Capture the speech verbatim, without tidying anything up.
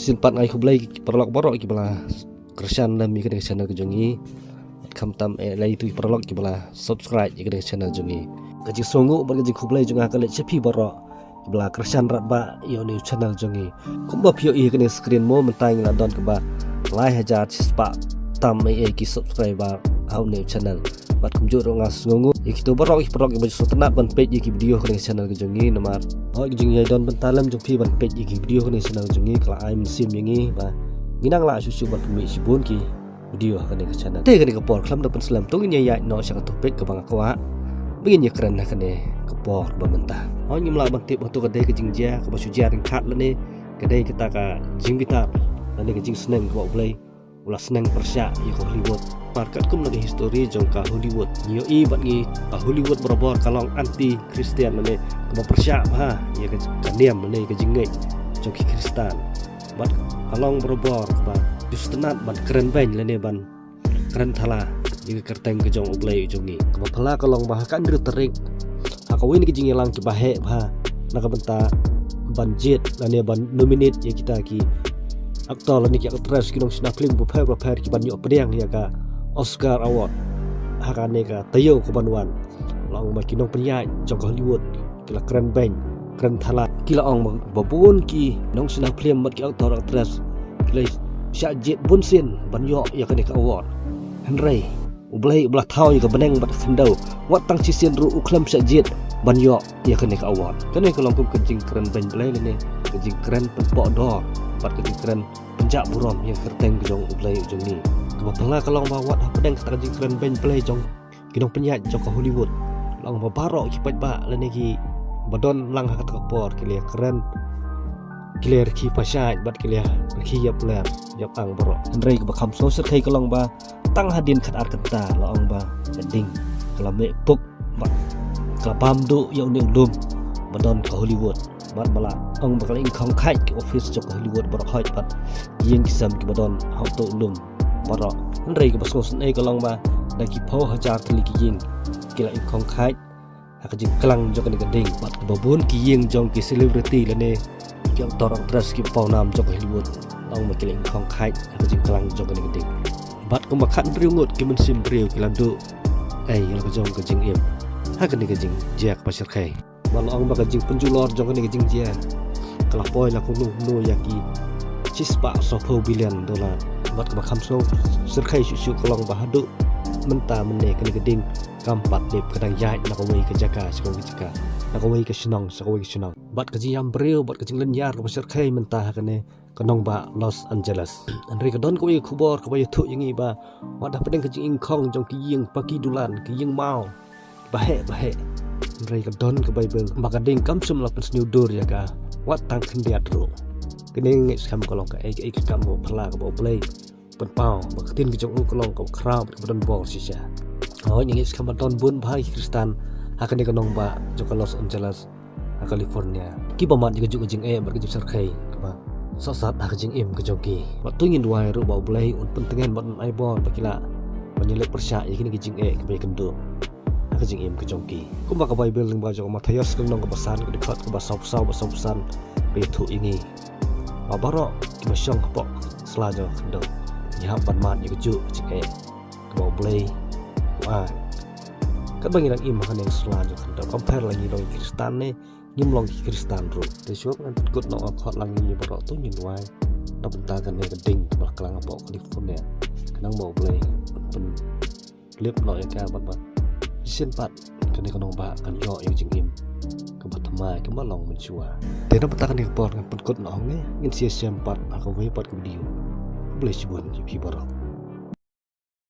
Shisien pat nga ai khublei ïa ki paralok baroh kiba la kyrshan lem ïa kane ka channel ka jong ngi. Bad khamtam eh ïa ito ki paralok kiba la subscribe ïa kane ka channel jong ngi. Ka jingsngewnguh bad ka jingkhublei jong nga ka leit sha phi baroh kiba la kyrshan radbah ïa une u channel jong ngi. Kumba phi ïohi ha kane ka screen mo, mynta ngi la don kaba lai hajar shispah tam eh ki subscriber ha une u channel. Bad kumjuh ruh nga sngewnguh ïa kito baroh ki paralok kiba ju sngewtynnat ban peit ïa ki video ha kane ka channel ka jong ngi namar hooid ka jingïadon bynta lem jong phi ban peit ïa ki video ha kane ka channel ka jong ngi ka la ai mynsiem ïa ngi ba ngin nang lah shuh shuh ban pynmih shibun ki video ha kane ka channel. Te kane ka por khlem da pynslem to ngin ïa ïaid noh sha ka topic kaba nga kwah ba ngin ïa kren ha kane ka por kaba mynta. Hooid ngim lah ban tip hato ka dei ka jingjia kaba shu jia ryngkat lane ka dei kata ka jingbitar lane ka jingsneng kaba U Blei u la sneng pyrshah ïa ka Hollywood. Namar katkum na ka history jong ka Hollywood ngi ïohi bad ngi ka Hollywood barabor ka long anti Christian lane kaba pyrshah bha ïa ka, ka niam lane ka jingngeit jong ki Khristan. Bad ka long barabor kaba ju sngewtynnat ban kren beiñ lane ban kren thala ïa ka kyrteng ka jong U Blei u jong ngi. Kaba phylla ka long ba ha ka hynriew tarik ha kawei na ka jingïalang kiba heh bha na ka bynta ban jied lane ban nominate ïa kita ki actor lane ki actress ki nongshna film bapher bapher ki ban ïoh pdiang ïa ka Oscar Award ha kane ka taïew ka ban wan. La ong ba ki nongpynïaid jong ka Hollywood ki la kren beiñ kren thala, ki la ong ba bun ki nongshna film bad ki actor actress ki la shah jied bunsien ban ïoh ïa kane ka award. Hynrei U Blei uba la thaw ïa ka bneng bad ka khyndew wat tang shisien ruh u khlem shah jied ban ïoh ïa kane ka award. Kane ka long kum ka jingkren beiñ Blei lane ka jingkren pynpoh dor bad ka jingkren pynjah burom ïa ka kyrteng ka jong U Blei u jong ngi. Kaba phylla ka long ba wat hapdeng kata ka jingkren beiñ Blei jong ki nongpynïaid jong ka Hollywood, la ong ba baroh ki paidbah lane kiba don lang ha kata ka por ki la kren, ki la rkhie pyrshah bad ki la rkhie ïapler ïapang baroh. Hynrei kaba kham sngewsyrkhei ka long ba tang hadien khatar kynta la ong ba ka ding ka la meh puk bad ka la bam duh ïa une u lum ba don ka Hollywood. Bad ba la ong ba ka la ingkhong khait ki office jong ka Hollywood baroh hooid bad ïing ki sem kiba don ha uto u lum baroh. Hynrei kaba sngewsynei ka long ba da ki phew hajar tylli ki ïing ki la ingkhong khait ha ka jingklang jong kane ka ding. Bad kaba bun ki ïing jong ki celebrity lane ki actor actress kiba pawnam jong ka Hollywood la ong ba ki la ingkhong khait ha ka jingklang jong kane ka ding. Bad kumba khathynriew ngut ki mynsiem briew ki la duh ei ïa la ka jong ka jingim ha kane ka jingjia kaba shyrkhei. Bad la ong ba ka jingpynjulor jong kane ka jingjia ka la poi la kumno kumno ïa ki shispah sawphew billion dollar. Bad kaba kham sngewsyrkhei shuh shuh ka long ba haduh mynta mynne kane ka ding kam pat dep ka dang ïaid na kawei ka jaka sha kawei ka jaka, na kawei ka shnong sha kawei ka shnong. Bad ka jingïam briew bad ka jinglynñiar kaba shyrkhei mynta ha kane ka nongbah Los Angeles. Hynrei ka don kawei ka khubor kaba ïathuh ïa ngi ba wat hapdeng ka jingingkhong jong ki ïing paki dulan, ki ïing maw ba heh ba heh, hynrei ka don ka Baibl ba ka ding kam shym la pynsniew dur ïa ka wat tang khyndiat ruh. Kane ngeit skhem ka long kaei kaei ka kam kaba phylla kaba U Blei pynpaw ba ka ktien ka jong u ka long kaba khraw bad kaba don bor shisha. Hooid ngeit skhem ba don bun bha ki Khristan ha kane ka nongbah jong ka Los Angeles ha California kiba mad ïa kajuh ka jingeh bad ka jingshyrkhei kaba sah sat ha ka jingim ka jong ki. Bad to ngin duwai ruh ba U Blei un pyntngen bad un ai bor ba ki lah ban ïaleh pyrshah ïa kine ki jingeh kiba ïakynduh ha ka jingim ka jong ki. Kumba ka Baibl lyngba jong ka Mathaios ka lynnong kaba san ka dkhot kaba sawphew saw bad sawphew san ka ïathuh ïa ngi ba baroh kiba shong hapoh sla jong ka khyndew ngi hap ban mad ïa kajuh ka jingeh kaba U Blei u ai. Katba ngi dang im ha kane ka sla jong ka khyndew, kam pher la ngi long ki Khristan ne ngim long ki Khristan ruh. Te shuwa ngan pynkut noh ïa ka khot lang ïa ngi baroh, to ngin duwai na bynta kane ka ding kaba la klang hapoh California. Khnang ba U Blei un pynlip noh ïa ka bad ba shisien pat kane ka nongbah kan ïoh ïa ka jingim kaba thymmai kaba long mynshuwa. Te na bynta kane ka por ngan pynkut noh hangne, ngin sa ïashem pat ha kawei pat ka video. Khublei shibun ïa phi baroh.